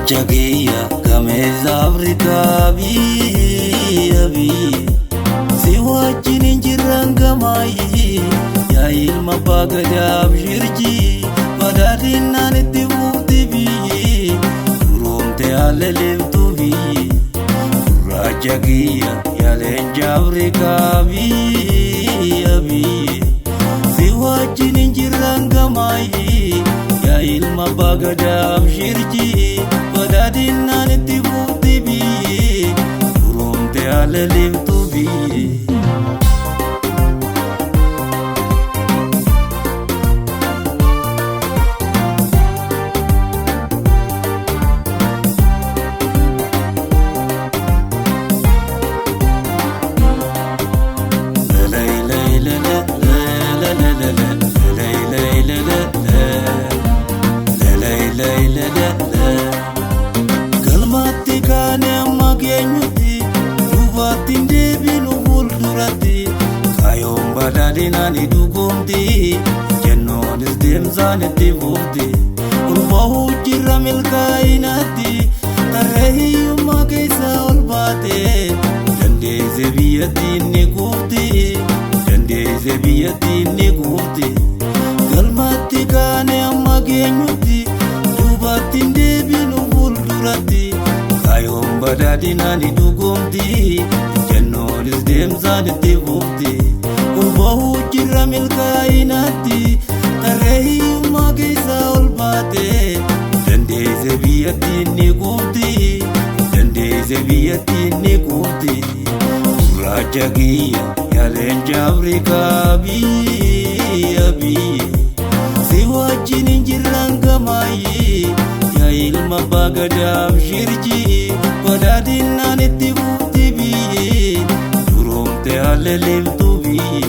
Gurraacha kiyya gameessa Afrikaa biyya biyya si wajjin hin jirran gamaayi yaa ilma abbaa gadaaf shirji badhaadhinaan itti buufti biyyi duroomte haala leeftuu biyyi gurraacha kiyya yaa leenca Afrikaa biyya biyya si wajjin hin jirran gamaayi yaa ilma abbaa gadaaf shirji badhaadhinaan itti buufti biyyi duroomte haala leeftuu biyyi. Galmaatti kaane amma geenyutti duubatti hin deebinu fuulduratti kaayyoon badhaadhinaan dhugoomti jennoonis deemsaan itti fufti ol bahuu jirra milkaa'inaatti tarree hiyyummaa keessaa ol baate dandeesse biyyattiin ni kuufti dandeesse biyyattiin ni kuufti galmaatti kaane amma geenyutti duubatti hin deebinu fuulduratti kaayyoon badhaadhinaan dhugoomti jennoonis deemsaan itti fufti ol bahuu jirra milkaa'inaatti tarree hiyyummaa keessaa ol baate dandeesse biyyattiin ni kuufti dandeesse biyyattiin ni kuufti gurraacha kiyya yaa leenca Afrikaa biyya biyya si wajjin hin jirran gamaayi yaa ilma abbaa gadaaf shirji badhaadhinaan itti buufti biyyi duroomte haala leeftuu biyyi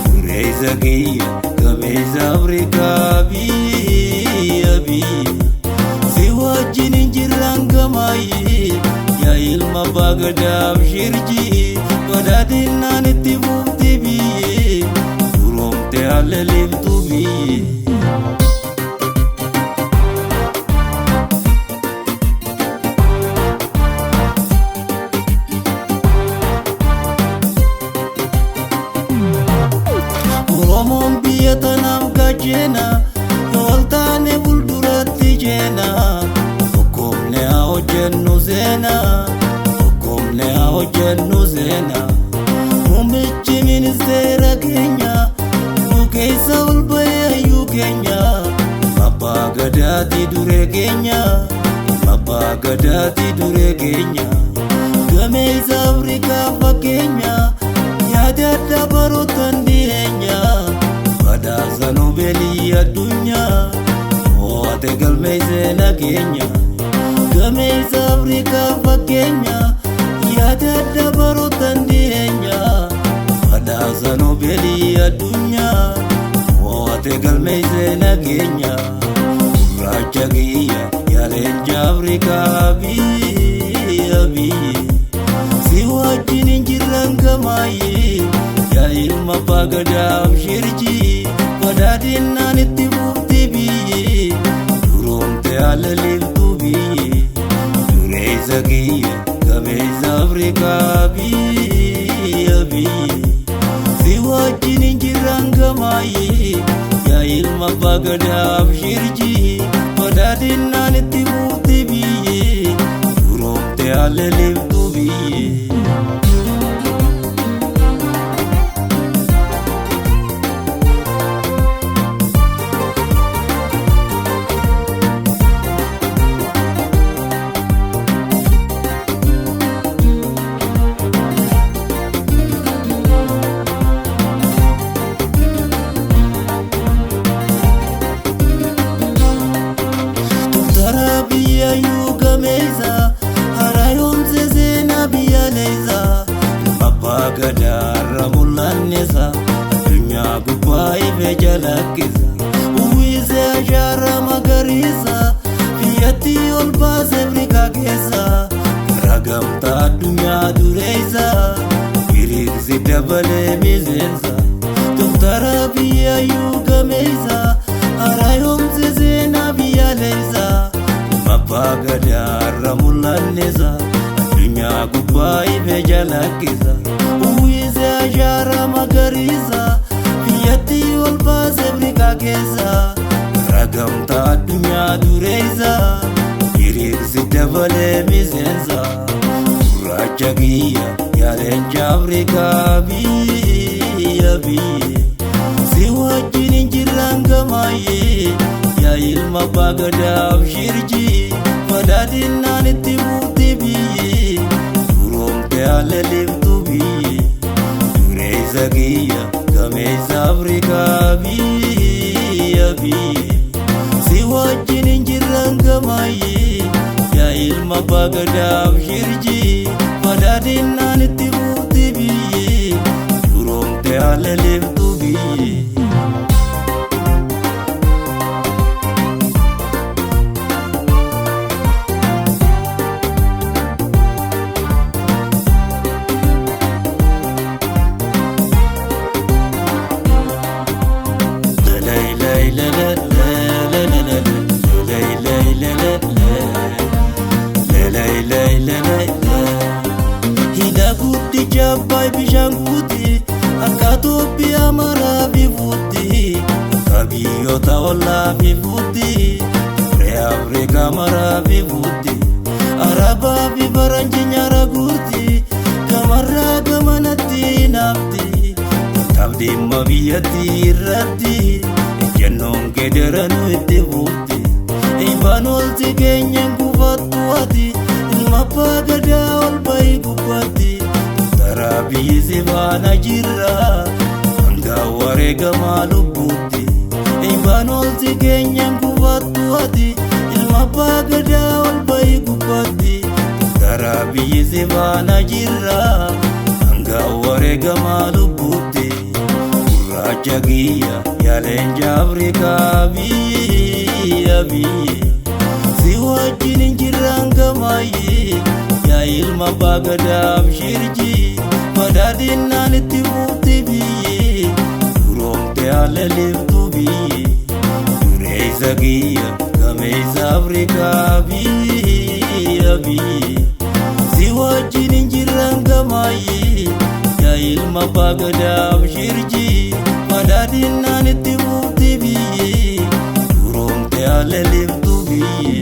dureessa kiyya gameessa Afrikaa biyya biyya si wajjin hin jirran gamaayi yaa ilma abbaa gadaaf shirji badhaadhinaan itti buufti biyyi duroomte haala leeftuu biyyi. Oromoon biyya tanaaf gacheena yoo wal taane fuulduratti jeena tokkoomne haa hojjennu seena tokkoomne haa hojjennu seena muummichi ministeera keenya nu keessa ol bahee hayyuu keenya abbaa gadaati duree keenya abbaa gadaati duree keenya gameessa Afrikaa fakkeenya yaada adda barootan dhiyeenya badhaasa Noobeelii addunyaa mo'ate galmeessee nageenya gameessa Afrikaa fakkeenya yaada adda barootan dhiyeenya badhaasa Noobeelii addunyaa mo'ate galmeessee nageenya gurraacha kiyya yaa leenca Afrikaa biyya biyya si wajjin hin jirran gamaayi yaa ilma abbaa gadaaf shirji badhaadhinaan itti buufti biyyi duroomte haala leeftuu biyyi dureessa kiyya gameessa Afrikaa biyya biyya si wajjin hin jirran gamaayi yaa ilma abbaa gadaaf shirji badhaadhinaan itti buufti biyyi duroomte haala leeftuu biyyi. Doktara biyya gameessa harayoomse seenaa biyyaalessa abbaa gadaarra mul'annesa addunyaa gubbaa ife jalakkisa uwwise ashaara magariisa biyyatti ol baase Afrikaa keessa gara gamtaa addunyaa dureessa hiriirsi dabalee miseensa doktara biyya gameessa harayoomse seenaa biyyaalessa abbaa abbaa gadaarra mul'annisa addunyaa gubbaa ife jalakkisa uwwise ashaaraa magariisa biyyatti ol baase Afrikaa keessa ragamta addunyaa dureessa hiriirsi dabalee miseensa gurraacha kiyya yaa leenca Afrikaa biyya biyye si wajjin hin jirran gamaayyee yaa ilma abbaa gadaaf shirji badhaadhinaan itti buuti biyye duroomte haala leemtu biyye dureessa kiyya gameessa Afrikaa biyya biyye si wajjin hin jirran gamaayyee yaa ilma abbaa gadaaf shirji badhaadhinaan itti buuti biyye duroomte haala leemtu biyye. Hidha guddicha Abbaay bishaan guuti akka Itoophiyaa maraa bifuutti akka biyyoota ollaa bifuutti Dirree Afrikaa maraa bifuutti Arabaa fi Faranjii nyaara guurti gamarraa gamanatti naafti tattaaf biyyattii irratti ejjennoon kee daranuu itti fuufti ifaan olti keenyan kufattu ati ilma abbaa gadaa ol bahi gubbaatti taraa biyyi si faana jirra hanga wareegamaa lubbuutti ifaan olti keenyan kufattu ati ilma abbaa gadaa ol bahi gubbaatti taraa biyyi si faana jirra hanga wareegamaa lubbuutti gurraacha kiyya yaa leenca Afrikaa biyya biyye si wajjin hin jirran gamaayyee yaa ilma abbaa gadaaf shirji badhaadhinaan itti buuti biyye duroomte haala leemtu biyye dureessa kiyya gameessa Afrikaa biyya biyye si wajjin hin jirran gamaayyee yaa ilma abbaa gadaaf shirji badhaadhinaan itti buuti biyye duroomte haala leemtu biyye.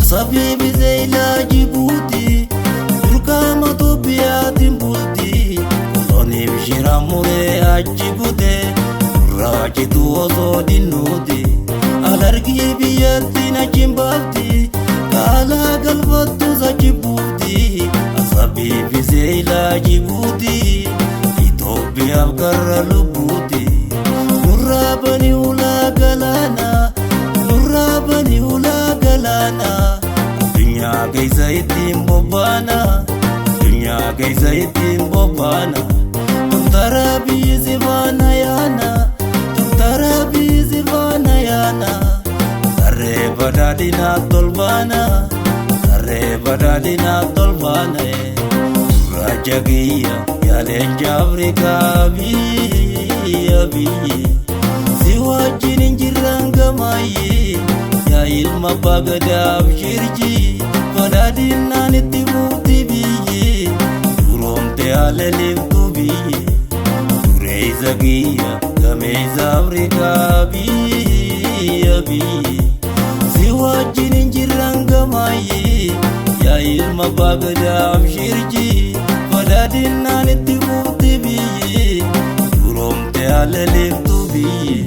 Sabibi zeelaa Jibuuti durqama Itoophiyaatiin bulti koloniif shira muree achi gute gurraachitu osoo dinnuuti alargii biyyattiin achi baafti kaalaa galfattus achi buufti sabibi zeelaa Jibuuti Itoophiyaaf karra lubbuuti nurraa bani ulaa galaanaa nurraa bani ulaa galaanaa addunyaa keessa ittiin bobbaana addunyaa keessa ittiin bobbaana doktara biyyi si faana yaana doktara biyyi si faana yaana tarree badhaadhinaa tolbaana tarree badhaadhinaa tolbaana gurraacha kiyya yaa leenca Afrikaa biyya biyye si wajjin hin jirran gamaayyee yaa ilma abbaa gadaaf shirji badhaadhinaan itti buuti biyye duroomte haala leemtu biyye dureessa kiyya gameessa Afrikaa biyya biyye si wajjin hin jirran gamaayyee yaa ilma abbaa gadaaf shirji badhaadhinaan itti buuti biyye duroomte haala leemtu biyye.